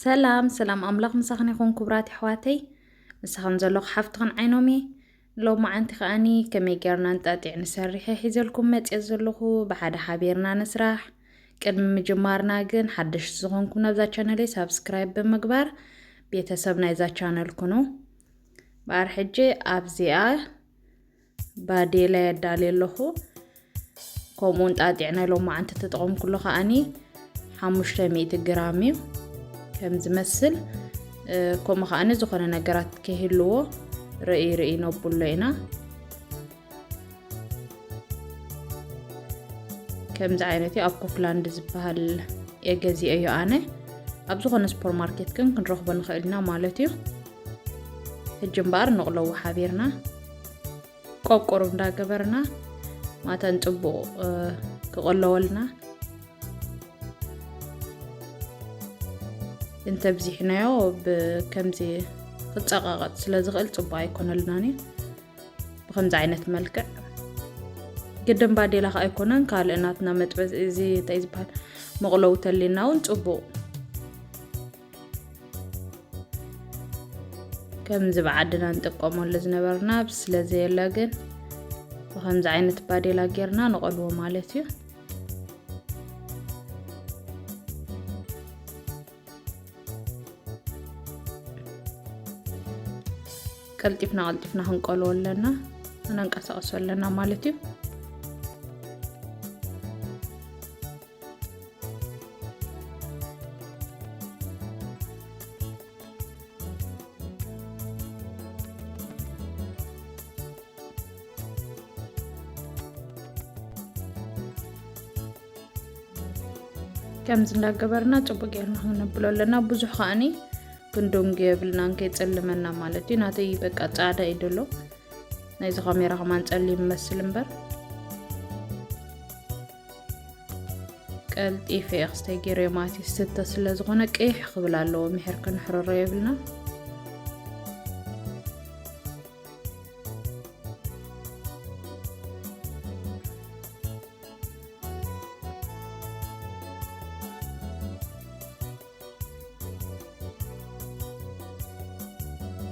ሰላም ሰላም፣ ኣምላኽ ምሳኽን ይኹን ክቡራት ኣሕዋተይ። ምሳኽን ዘለኹ ሓፍትኽን ዓይኖም እየ። ሎማዓንቲ ከኣኒ ከመይ ጌርና እንጣጢዕ ንሰርሕ እየ ሒዘልኩም መፅየ ዘለኹ። ብሓደ ሓቢርና ንስራሕ። ቅድሚ ምጅማርና ግን ሓደሽቲ ዝኾንኩም ናብዛ ቻነለይ ሳብስክራይብ ብምግባር ቤተሰብ ናይዛ ቻነል ኩኑ። እምበኣር ሕጂ ኣብዚኣ ባዴላ የዳልየ ኣለኹ። ከምኡ እንጣጢዕ ናይ ሎማዓንቲ ተጠቐምኩሉ ከኣኒ ሓሙሽተ ሚእቲ ግራም እዩ። ከም ዝመስል፣ እ፣ ከምኡ ከኣኒ ዝኾነ ነገራት ከይህልዎ ርእይ ርእይ ነብሎ ኢና። ከምዚ ዓይነት እዩ፣ ኣብ ኮፍላንድ ዝበሃል እየ ገዚኦዮ ኣነ። ኣብ ዝኾነ ሱፐርማርኬት ግን ክንረኽቦ ንኽእል ኢና ማለት እዩ። ሕጂ እምበኣር ንቕለዎ ሓቢርና። ቆቁር እንዳገበርና ማታን ጽቡቕ፣ እ፣ ክቕለወልና። እንተብዚሕናዮ ብከምዚ ክጸቓቐጥ ስለ ዝኽእል ጽቡቕ ኣይኮነልናን እዩ። ብከምዚ ዓይነት መልክዕ ግድን ባዴላ ከኣ ኣይኮነን፣ ካልእ ናትና መጥበዚ እዚ እንታይ ዝበሃል መቕለዊ ተሊና እውን ጽቡቕ። ከምዚ ብዓድና እንጥቀመሉ ዝነበርና ስለ ዘየለ ግን ብከምዚ ዓይነት ባዴላ ጌርና ንቐልዎ ማለት እዩ። ቀልጢፍና ቀልጢፍና ክንቀልዎ ኣለና፣ ነንቀሳቕሶ ኣለና ማለት እዩ። ከምዚ እንዳገበርና ጽቡቅ ጌርና ክነብሎ ኣለና። ብዙሕ ከኣኒ ክንደንጉ የብልናን ከይጸልመና ማለት እዩ። ናተይ በቃ ጻዕዳ እዩ ደሎ። ናይዚ ካሜራ ከማን ጸሊም ይመስል እምበር። ቀልጢፈ እየ ክስታይ ገይረዮ ማለት እዩ። ስተ ስለ ዝኾነ ቀይሕ ክብል ኣለዎ። ምሕር ክንሕርሮ የብልና።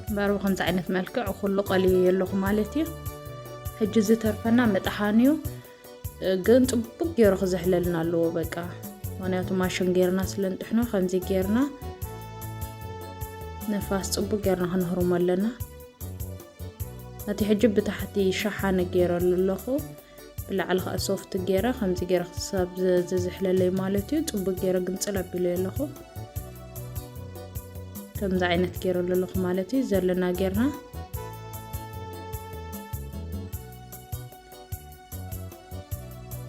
እምበር ብኸምዚ ዓይነት መልክዕ ኩሉ ቀልዮ ኣለኹ ማለት እዩ። ሕጂ ዝተርፈና ምጥሓን እዩ። ግን ጽቡቅ ገይሩ ክዝሕለልና ኣለዎ በቃ። ምኽንያቱ ማሽን ገይርና ስለ እንጥሕኖ ከምዚ ገይርና ንፋስ ጽቡቅ ገይርና ክንህርሞ ኣለና። ነቲ ሕጂ ብታሕቲ ሸሓነ ገይረሉ ኣለኹ። ብላዕሊ ከኣ ሶፍት ገይረ ከምዚ ገይረ ክሳብ ዝ-፣ ዝዝሕለለይ ማለት እዩ። ጽቡቅ ገይረ ግንጽል ኣቢለዮ ኣለኹ። ከምዚ ዓይነት ገይረሉ ኣለኹ ማለት እዩ። ዘለና ገይርና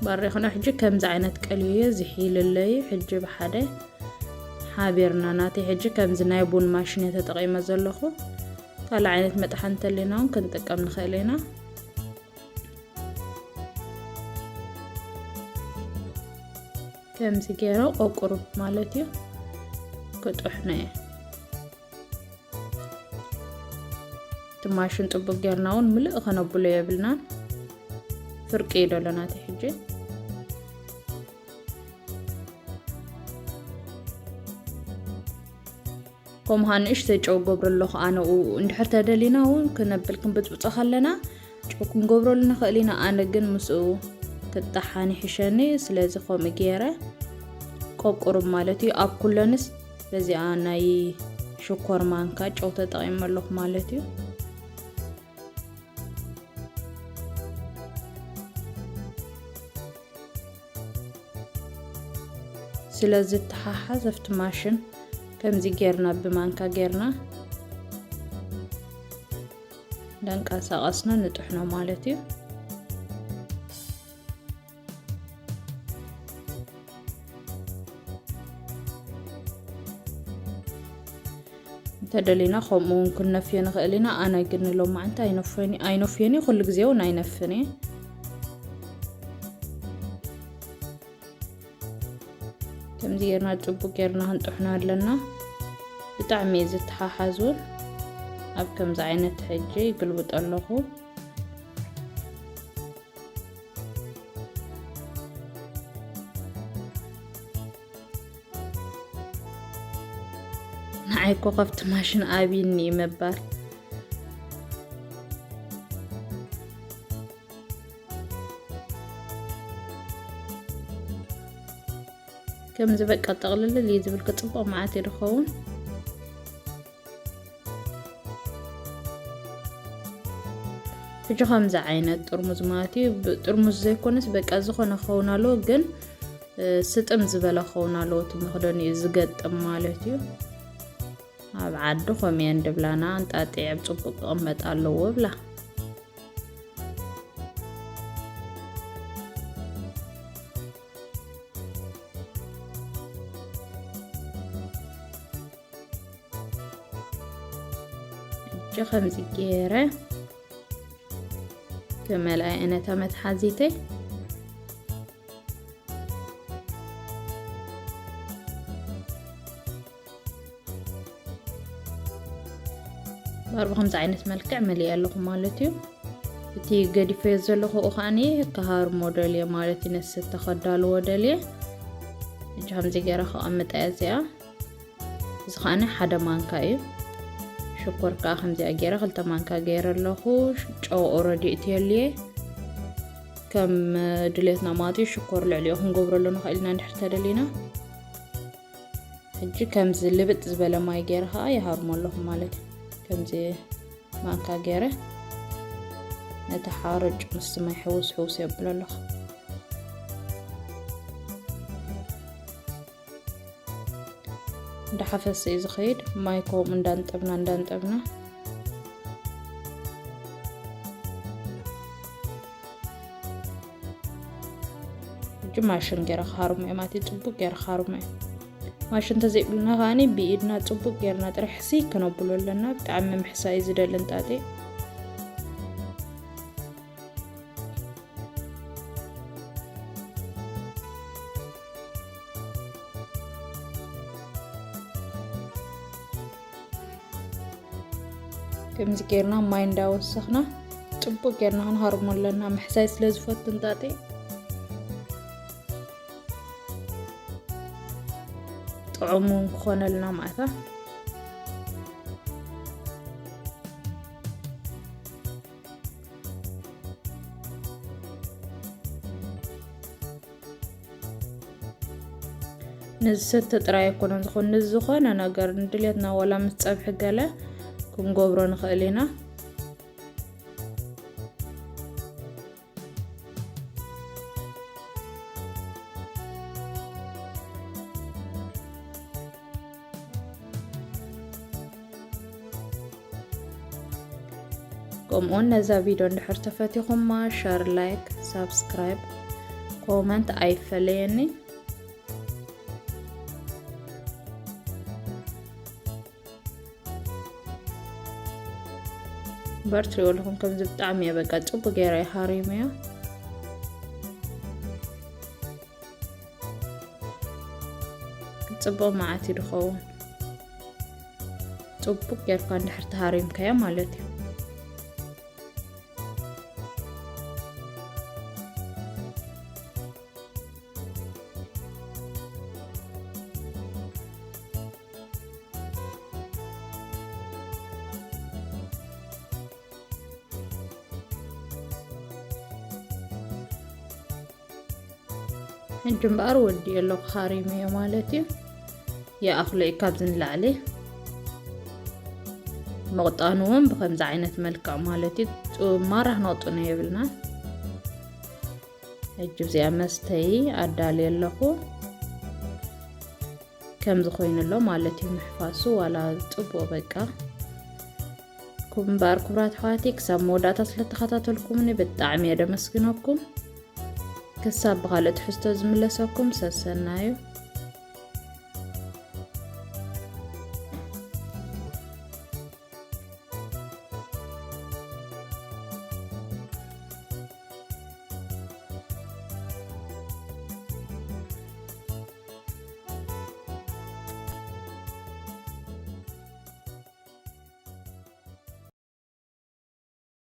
ባሪኽና ሕጂ ከምዚ ዓይነት ቀልዮ ዝሒልለይ ሕጂ ብሓደ ሓቢርና ናተይ ሕጂ ከምዚ ናይ ቡን ማሽን እየ ተጠቒመ ዘለኹ። ካልእ ዓይነት መጥሓን እንተሊና እውን ክንጥቀም ንኽእል ኢና። ከምዚ ገይረ ቆቁሩብ ማለት እዩ ክጥሕኖ እየ። እቲ ማሽን ጽቡቅ ጌርና እውን ምልእ ከነብሎ የብልናን። ፍርቂ እዩ ደሎ ናተይ ሕጂ። ከምኡ ኸዓ ንእሽተይ ጨው ገብረ ኣለኹ ኣነኡ። እንድሕር ተደሊና እውን ክነብል ክንብጽብጾ ከለና ጨው ክንገብረሉ ንኽእል ኢና። ኣነ ግን ምስኡ ክጠሓን ይሕሸኒ። ስለዚ ከምኡ ገይረ ቆቁሩብ ማለት እዩ። ኣብ ኩለንስ በዚኣ ናይ ሽኮር ማንካ ጨው ተጠቒመ ኣለኹ ማለት እዩ። ስለ ዝተሓሓዝ ኣብቲ ማሽን ከምዚ ጌርና ብማንካ ጌርና እንዳንቀሳቐስና ንጥሕኖ ማለት እዩ። እንተደሊና ከምኡ እውን ክንነፍዮ ንኽእል ኢና። ኣነ ግን ሎማዓንቲ ኣይነፍዮን፣ ኣይነፍዮን እየ፣ ኩሉ ግዜ እውን ኣይነፍን እየ። ከምዚ ጌርና ጽቡቅ ጌርና ክንጥሕኖ ኣለና። ብጣዕሚ እዩ ዝተሓሓዝ እውን። ኣብ ከምዚ ዓይነት ሕጂ ይግልብጦ ኣለኹ። ንዓይ እኮ ካብቲ ማሽን ኣብይኒ እዩ ምባል። ከምዚ በቃ ጠቕልልል እዩ ዝብል፣ ክጽቡቕ መዓት እዩ ዝኸውን። ሕጂ ከምዚ ዓይነት ጥርሙዝ ማለት እዩ። ብ-፣ ጥርሙዝ ዘይኮነስ በቃ ዝኾነ ክኸውን ኣለዎ፣ ግን፣ እ፣ ስጥም ዝበለ ክኸውን ኣለዎ። እቲ መኽደኒኡ ዝገጥም ማለት እዩ። ኣብ ዓዲ ከምኡ እየን ድብላና፣ እንጣጢዕ ኣብ ጽቡቕ ክቕመጥ ኣለዎ ብላ። ሕጂ ከምዚ ገይረ ክመልኣ እየ ነታ መትሓዚተይ። ባር ብከምዚ ዓይነት መልክዕ መሊአ ኣለኹ ማለት እዩ። እቲ ገዲፈዮ ዘለኹ ከዓኒ ክሃርሞ ደልየ ማለት እዩ፣ ነስተ ከዳልዎ ደልየ። ሕጂ ከምዚ ገይረ ከቐምጣ እየ እዚኣ። እዚ ከዓኒ ሓደ ማንካ እዩ። ሽኮር ከዓ ከምዚኣ ገይረ ክልተ ማንካ ገይረ ኣለኹ። ጨው ኦረዲ እትየልየ ከም ድሌትና ማለት እዩ። ሽኮር ልዕሊኡ ክንገብረሉ ንኽእል ኢና እንድሕር ተደሊና። ሕጂ ከምዚ ልብጥ ዝበለ ማይ ገይረ ከዓ ይሃርሞ ኣለኹ ማለት እዩ። ከምዚ ማንካ ገይረ ነቲ ሓርጭ ምስቲ ማይ ሕውስ ሕውስ የብሎ ኣለኹ። እንዳሓፈሰ እዩ ዝኸይድ። ማይ ከምኡ እንዳንጠብና እንዳንጠብና። ሕጂ ማሽን ገይረ ክሃርሞ እየ ማለት እዩ። ጽቡቅ ገይረ ክሃርሞ እየ። ማሽን እንተዘይብልና ከዓኒ ብኢድና ጽቡቅ ገይርና ጥራሕ ሕስይ ከነብሎ ኣለና። ብጣዕሚ ምሕሳይ እዩ ዝደሊ እንጣጢዕ። ከምዚ ጌርና ማይ እንዳወሰኽና ጽቡቅ ጌርና ክንሃርሞ ኣለና። ምሕሳይ ስለ ዝፈቱ እንጣጢዕ ጥዑም እውን ክኾነልና ማለት። ንዝስተ ጥራይ ኣይኮነን ዝኾን፣ ንዝኾነ ነገር ንድሌትና ዋላ ምስ ጸብሒ ገለ ክንገብሮ ንኽእል ኢና። ከምኡውን ነዛ ቪድዮ እንድሕር ተፈቲኹማ፣ ሸር፣ ላይክ፣ ሳብስክራይብ፣ ኮመንት ኣይፈለየኒ። እምበር ትሪኦ ኣለኹም ከምዚ ብጣዕሚ እየ በቃ ጽቡቅ ገይረ እየ ሃሪመዮ። ጽቡቅ መዓት እዩ ዝኸውን። ጽቡቅ ጌርካ እንድሕር ተሃሪምካዮ ማለት እዩ። ሕጂ እምበኣር ወዲኤ ኣለኹ፣ ሃሪመዮ ማለት እዩ። ይኣኽሎ እዩ ካብዚ ንላዕሊ። ምቕጣኑ እውን ብኸምዚ ዓይነት መልክዕ ማለት እዩ። ጡ-፣ ማራ ክነቕጥኖ የብልናን። ሕጂ እዚኣ መስተይ ኣዳልየ ኣለኹ። ከምዚ ኮይኑ ኣሎ ማለት እዩ ምሕፋሱ፣ ዋላ ጽቡቕ በቃ። ኩምባር ክቡራት ኣሕዋተይ፣ ክሳብ መወዳእታ ስለተኸታተልኩምኒ ብጣዕሚ እየ ደመስግነኩም። ክሳብ ብኻልእ ትሕዝቶ ዝምለሰኩም ሰሰናዩ።